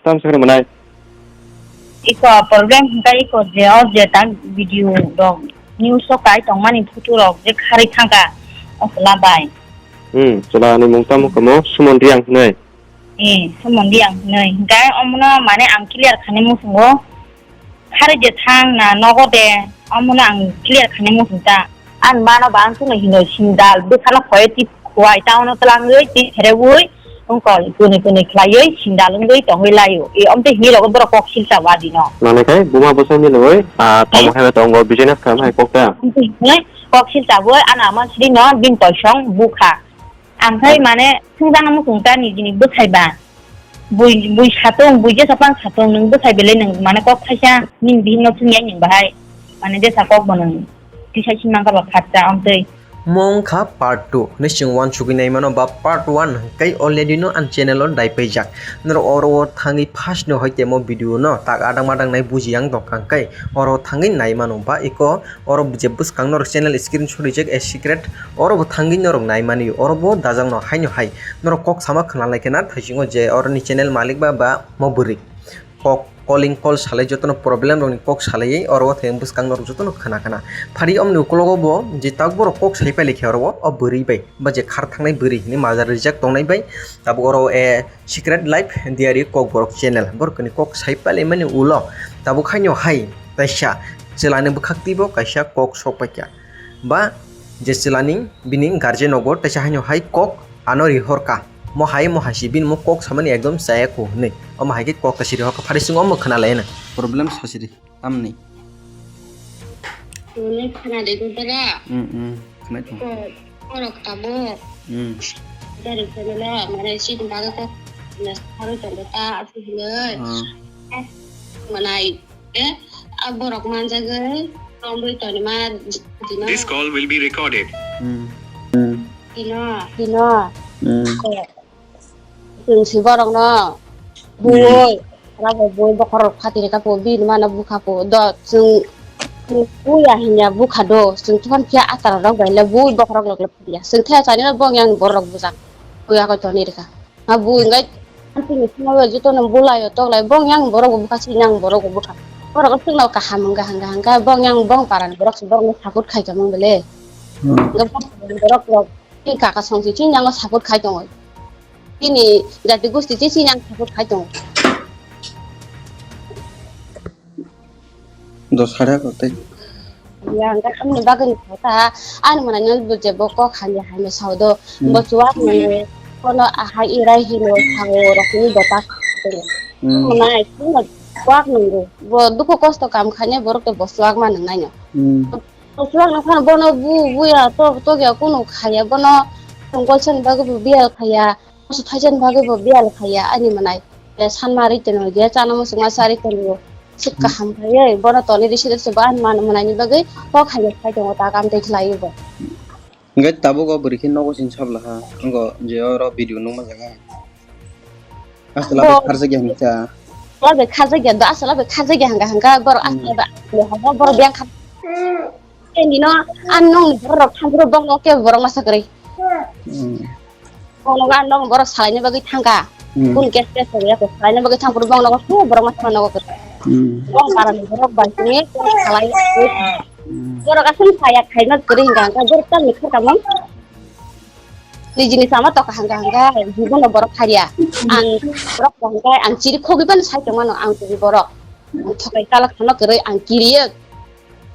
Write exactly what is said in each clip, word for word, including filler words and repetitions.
Sam sakhe manai. Iko problem hwnkha iko je o je tak video rok news o kai tongmani photo rok je kharwi thangkha o chwla bai. Hmm, chwla ni mung tamo kamo Sumon Riang hinwi. Eh, Sumon Riang hinwi. Hwnkhe omono mane ang clear khainai muchungo. Kharwi je thang na nogo de, omono ang clear khainai muchung ta. Ang mano ba ang chwngno hino sindal bwkhano khoyo tip khuai, taono twlangwi tip pherewi wngkol kwnwi kwnwi khlaiwi sindal wngwi tongwi laio. E omtwi hinwi rogo borok kok silsa wadino. Manwi khai buma bwsai milwi, ah, tamo hai tongo business khaima hai kok ta. Omtwi hinwi kok silsa boi ano ama srino bini toisong bukha. Ang khai mane thwngjano muchung ta nijini bwsai ba. Bui, bui satung, bui jesa pang satung, nwng bwsai belai nwng mane kok thaisa nini bihikno thwngya nwng bahai. Mane jesa kok bo nwng tisai si mangkha ba khatsa omtwi. Mo wngkha part two, hwnwi chwng uansugwi naimano ba part one hwnkhe already no ani channel o daipaijak. Norok oro o thangwi first no hai temo video no tak adang madang nai buji ang tongkha hwnkhe oro thangwi naimano ba iko Oro je bwskang norok channel screenshot rijak a secret, oro bo thangwi norok naimani, oro bo dajakno haino hai norok kok sama khna laikha na thaisingo je oroni channel malik ba, ba mo bwrwi kok calling call salai jotono problem rokni kok salaiwi oro o thai bwskang norok jotono khna khna phari omni ukologo bo je tak borok kok sai pailaikha oro o bwrwi bai ba je khar thangnai bwrwi hinwi majra rijak tongnai bai tabuk oro a Secret Life Diary Kokborok Channel borokni kok sai palaimani ulo tabuk haino hai kaisa chwlani bwkhak twibo kaisa kok sok paikha ba je chwlani bini guardian nogo teisa haino hai kok ano rihorkha mo hai mo hai si bini mo kok samani ekdom chaya kho hinwi omo hai khe kok kaisa rihorkha phari chwng omo khwna laina problem sasiri. Tamni? Tuni khana de dudara. Hmm, hmm. Khana to. Ko, korok tabo. Hmm. Dari khana la, mane si baga ko, na saru to ta, asu hile. Ah. Manai, eh, a borok manjagai, romrui to ni ma, dino. This call will be recorded. Hmm. Hmm. Dino. Dino. Hmm. Ko, Chwng si borokno, hmm, buwi, rabo buwi bokhorok phatiri kha po, bini mano bukha po, do chwng, chwng buya hinya bukha do, chwng tokon phiya atar rok bai le buwi bokhorok lok le phatya, chwng thaya chani bo yang borok bujak, buya koi toni rikha, ha buwi ngai, chini sima joto no bulai o toklai bong yang borok bo bukha, chini yang borok bo bukha, borok chwng no kaham hwnkha hwnkha hwnkha bong yang bong para ni borok se borok no support khai tongmani bele, hmm, borok rok. Chini kaka song se chini yango support khai tongo. Chini jati gosti se chini yango support khai tongo. Do sara ko tei. Ya, hwnkhe tamni bagwi ni kha ta, ani mwnai no bo je bo kok hamya hamya sao do, hmm, bo chuwak nangwi, kono ahai irai hino sao rok ni bota. Hmm. Mwnai chini chuwak nango, bo dukhu kosto kam khainai borok tei bo chuwak ma nang nai no. Hmm. Swkang no phano bono bu buya to to ya kunu khaya bono tongkol sen bagwi bo biyal khaya, musu thaisen bagwi bo biyal khaya ani mwnai. Ya sanma ri teno ya chana musu ma sari teno sik kaham khaya bono toni risi risi ba ani mano mwnai ni bagwi kok khaya khai tongo ta kam tei khlai bo. Hingke tabuk o bwrwi khe nogo sini sabla ha, wngkha je oro video nukma jaga. Aswk labo kharjak ya hingka. Labo kharjak ya do, aswk labo kharjak ya hingka hingka borok aswk labo borok biyang kha. Tei nino, ang nongni borok rok thang phuru bokno kebo borok masa kwrwi. Hmm. Bokno ang nongni borok salaina bagwi thangkha. Hmm. Kun kes kes ya ko salaina bagwi thang phuru bokno kebo borok masa nogo kwrwi. Hmm. Bong parani borok bai sini salai. Hmm. Borok aswk saya khaina kwrwi hingka hingka borok tamni kha kamang. Nijini sama to kaham kaham khe jibono borok kharya. Ang borok kaham khe ang chiri khogwi bani sai tongmano ang tini borok. Ang thokai chalak sama kwrwi ang kiriyo.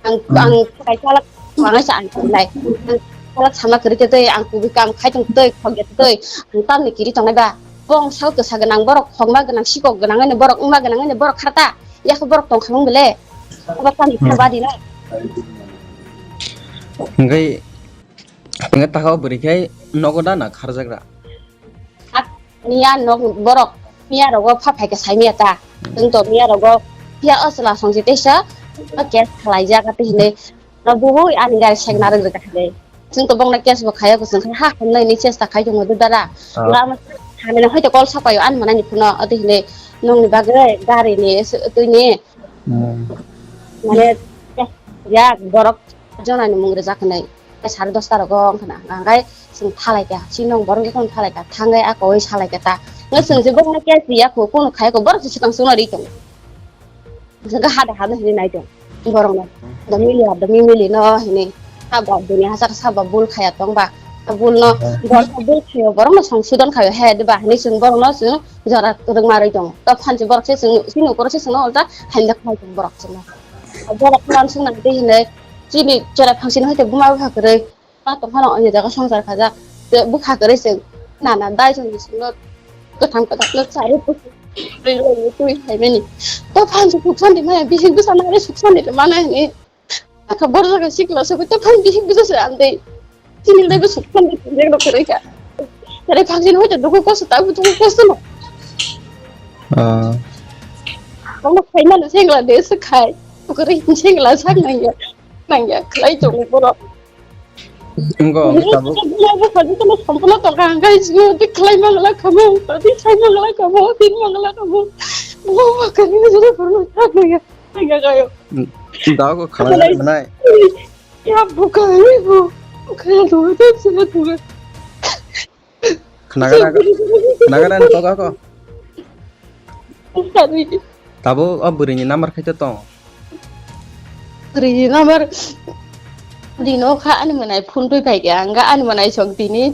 Ang, hmm, ang thokai chalak mangaisa ang kirinai. Ang chalak sama kwrwi khe tei ang kubui kam khai tong tei khogya tei ang tamni kiri tongnai ba. Bong sal kwsa gwnang borok khogma gwnang sikok gwnang ani borok wngma gwnang ani borok kharta. Yakho borok tong khamung bele. Abo tamni kha badi na. Hingke Hingke taka o bwrwi khe nogo da na kharjagra? Hak, miya nog borok, miya rogo pha phaikha sai miya ta. Hmm. Chwng to miya rogo, phiya o chwla songsi teisa, o case khlaijak ati hinwi. No buhui ani gari sengna rwgwk hinwi. Chwng to bongna case bo khaya ko chwng khe ha hwnwi ni chesta khai tongo dudara. Ah. Lama thani no hoito call sapaio ani manani phuno ati hinwi. Nongni bagwi gari ni, twi ni. Hmm. Mane, ya borok jonani mung rijak hinwi. sare dosta rogo wngkha na, hwnka hwnkhe chwng thalai kha, chini nok borok khe kheno thalai kha, thangwi ako wi salai kha ta. Hwnkhe chwng je borokno case riya kho, kunu khai kho, borok se swkang swkang ri tongo. Hwnkhe hada hada hinwi nai tong borokno. Domi mili, domi mili no hinwi sabo bini hachal sabo bul khaya tong ba. Bul no, borok bul khayo, borok no songsodon khayo, he diba hinwi chwng borok no chwng jora rwngma rwi tongo. To phan se borok se chwng, chini ukoro se chwngno ulta hamya khlai tongo borok chwngno. Borok no uansuk nang twi hinwi chini chwrai phang sini hai te buma bupha kwrwi. Ma tong phano ani jaga swngchar khajak. Je bwkha kwrwi se nana dai chwng bisingno kwthang kwthang no chari twi twi hai mani. To phan se suk santi maya, bihik bwsa nare suk santi mano hini. Aka bor jaga sikla se to phan bihik bwsa se ande. Chini dai bwsa suk santi jek no kwrwi kha. Chari phang sini hai te duku kosto ta duku kosto no. Ah. Kono khai mano sengla de se khai. Kwrwi sengla sak nang ya. Nang ya khlai tongo borok. Wngkha, wngkha, tabuk. Buphang buphang buphang buphang tongkha, hwnkhe sini twi khlai mangla khamu, twi khlai mangla khamu, twi mangla khamu. Buphang buphang buphang buphang tongkha, hwnkhe kayo. Dago khalai manai. Ya buka, ya bu. Buka, ya bu, ya bu. Khnaga na, khnaga na ni kok ako? Tabo o bwrwi ni number khai to tong. Bwrwi ni number dino kha ani mwnai phone twi phai kha, ang ani mwnai sok dini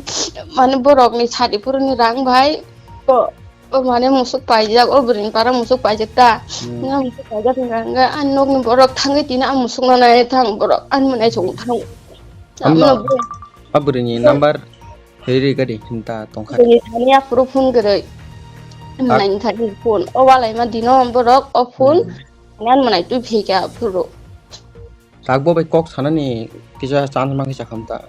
mane borok ni sadi puro ni rang bai. O, o mane musuk paijak, o bwrwi ni para musuk paijak ta. Hmm. Nga musuk paijak nga, nga ani nok ni borok thangwi tini ang musuk no nai thang borok ani mwnai sok thang. Amo Amo no bo- a bwrwi ni number. Riri gari hinta tongkha. Bini thani aphuru phone kwrwi. Ah. Mwnai thani phone. O walai ma dino borok o phone. Hmm. Nan mwnai twi phika aphuru. Tak bo bai kok sanani kisa chance ma kisa khamta.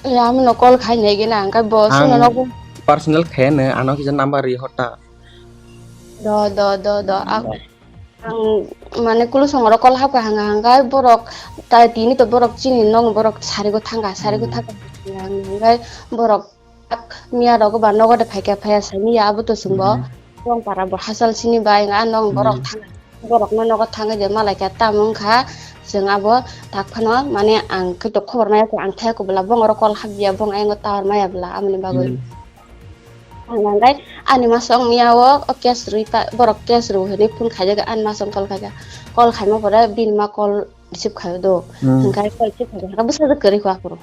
Ya, amno call khai nai gina, angkai bo ang sungno nogo. Personal khe ne, ano kisa number ri hota. Do, do, do, do. Ang Ang mane kulusongoro kol hapkha hwnka hwnkhe borok ta tini to borok chini nok borok sarigo thangkha, sarigo Hmm. thangkha hwnka hwnkhe borok tak miya rogo ba nogo de phaikha phaiya saimanya abo to chwngbo Hmm. Rongpara bo hachal sini bai hwnka nok borok Hmm. thang borokno nogo thangwi de malaikha tamo wngkha chwng abo tak phano mane ang khe to khobor maya kho ang thaya kubula bongoro kol hapya bong ayang tower maya bwla amoni bagwi. Hmm. Ang nangkhe ani masong miya o, o case rwi ta, borok case rw hwnwi phone khaijak, ani masong call khaijak. Call khaima pore bini ma call receive khaio do. Hmm. Hwnkhe call receive khaijak, hwnkhe bwsajwk kwrwi kho aphuru.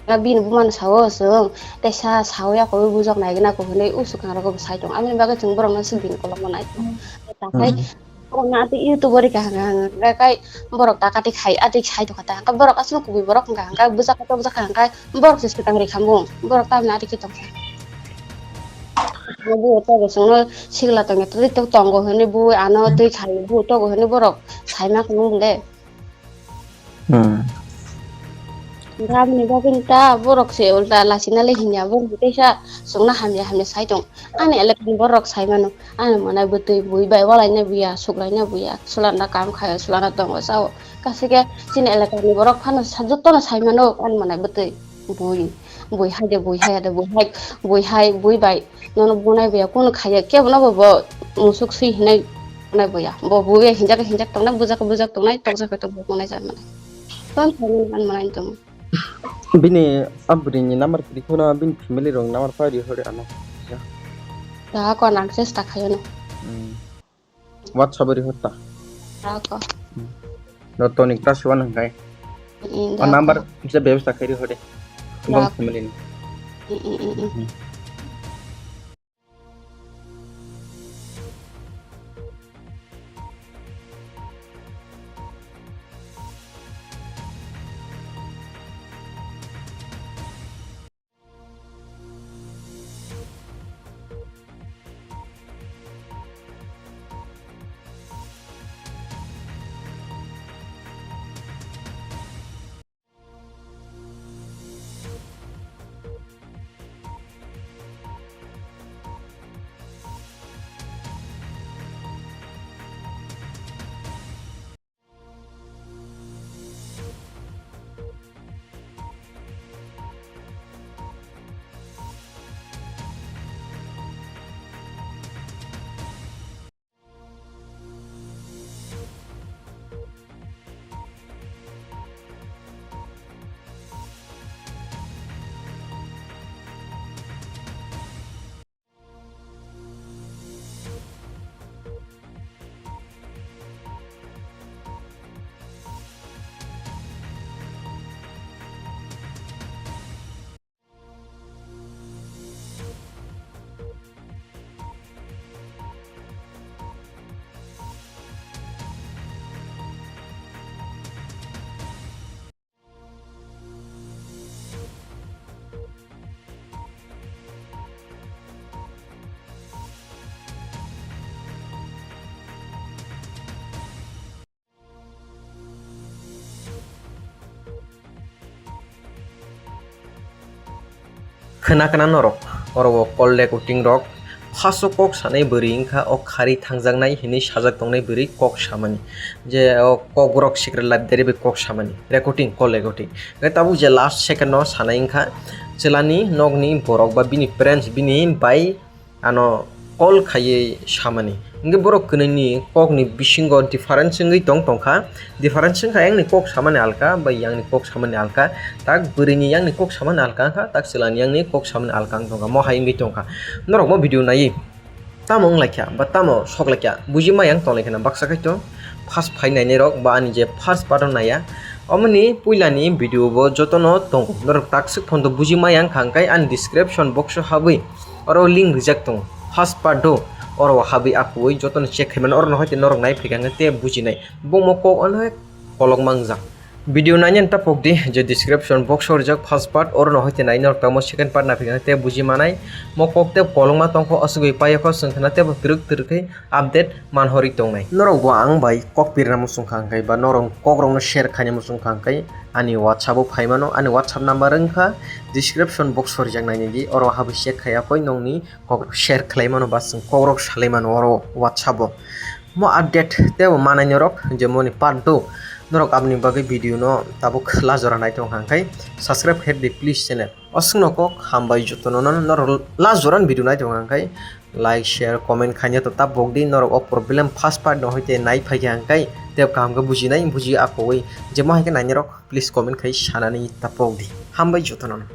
Na bini buma no sao chwng, teisa sao ya kho bujak nai gana kho hwnwi u swkang rogo bo sai tongo. Aboni bagwi chwng borok no swk bini kolokma nai tongo. Hmm. Takhai Hmm. Borok na ati YouTube o rika hwnka hwnka kai borok ta kati khai ati khai tongkha ta hwnka borok aswk kubui borok hwnka hwnka bwsakha tok jakha hwnka borok se swkang rikha mung borok tamni ati khe tongkha. Bo tobo chwngno sikla tongya twi tongo hwnwi bo ano twi khai bo tobo hwnwi borok saima khe mung le. Hmm. Aboni bagwi ta borok se ulta lachina le hinya borok teisa chwngno hamya hamya sai tong. Ani elakani borok sai mano, ani mwnai bwtwi bui bai walaina buya, suklaina buya, sulanda kam khaio, sulanda tongo sao. Kaisa khe chini elakani borok phano sa-, jotono sai mano ani mwnai bwtwi bui, bui hai de, bui hai de, bui hai, bui hai, bui bai nono bunai buya, kunu khaiya, kebono bo, bo musuk swi hinai bunai buya. Bo bui hinjak hinjak tongnai, bujak bujak tongnai, tokjak tongnai, bunai jan mwnai. Ton sai mano ani mwnai tong. Bini a bwrwini number kwrwi kheno bini family rokni number phai rihordi ano. Da ko nang chesta khayo no. Hmm. WhatsApp rihor ta. Da ko. Hmm. Do tonik ta siwan hwnkhe. Hmm, o da number ko. Kisa bebasta khairi hode. Da. Bong family ni. Hmm, hmm, hmm, hmm. Hmm. Khna khna norok, oro o call recording rok, phaso kok sanai bwrwi wngkha, o khari thangjaknai hinwi sajak tongnai bwrwi kok samani, je o kok borok secret life diary bai kok samani, recording, call recording. Hwnkhe tabuk je last second no sanai wngkha, chwlani nokni borok ba bini parents, bini bai ano call khaiwi samani. Hwnkhe borok kwnwini kokni bisingo difference wngwi tong tongkha. Difference wngkha, yangni kok samani alka bai yangni kok samani alka. Tak bwrwini yangni kok samani alka wngkha, tak chwlani yangni kok samani alka wng tongkha. Mo hai wngwi tongkha. Norok mo video naiwi tamo wnglaikha ba tamo soklaikha buji ma yang tonglaikha na baksa khaito. First phai nainai rok ba ani je first part o naiya, omoni puilani video bo jotono tongo. Norok takswk phondo buji ma yang kha hwnkhe ani description box o habwi oro link rijak tongo. First part do oro habwi akwui jotono check khaimano, oro no hoite norok nai phaikha hwnkhe tei bujinai. Bongmo kok ano hai kolokma wngjak. Video nainani tapok di je description box o rijak first part, oro no hoite nai norok tamo second part naphikha hwnkhe tei buji manai. Mo kok tei kolokma tongkho, asugwi paiyakho chwng khna tei bo twrwk twrwk khe update manhorwi tongnai. Norok bo ang bai kok pirna muchung kha hwnkhe ba norok kokrokno share khaina muchung kha hwnkhe ani WhatsApp o phaimano, ani WhatsApp number wngkha description box o rijak nainai di, oro habwi check khaiya koi nokni kokrok share khlaimano ba chwng kokrok salaimano oro WhatsApp o. Mo update tei bo manai norok je moni part do norok aboni bagwi video no tabuk la jora nai tong kha hwnkhe subscribe khe di please channel. Aswkno kok hambai jotono no norok la jora ni video nai tong kha hwnkhe like, share, comment khaina to tabuk di norok o problem first part no hoite nai phaikha hwnkhe tei kaham khe bujinai buji akwui je mo hai khe nai norok please comment khai sanani tapok di. Hambai jotono no.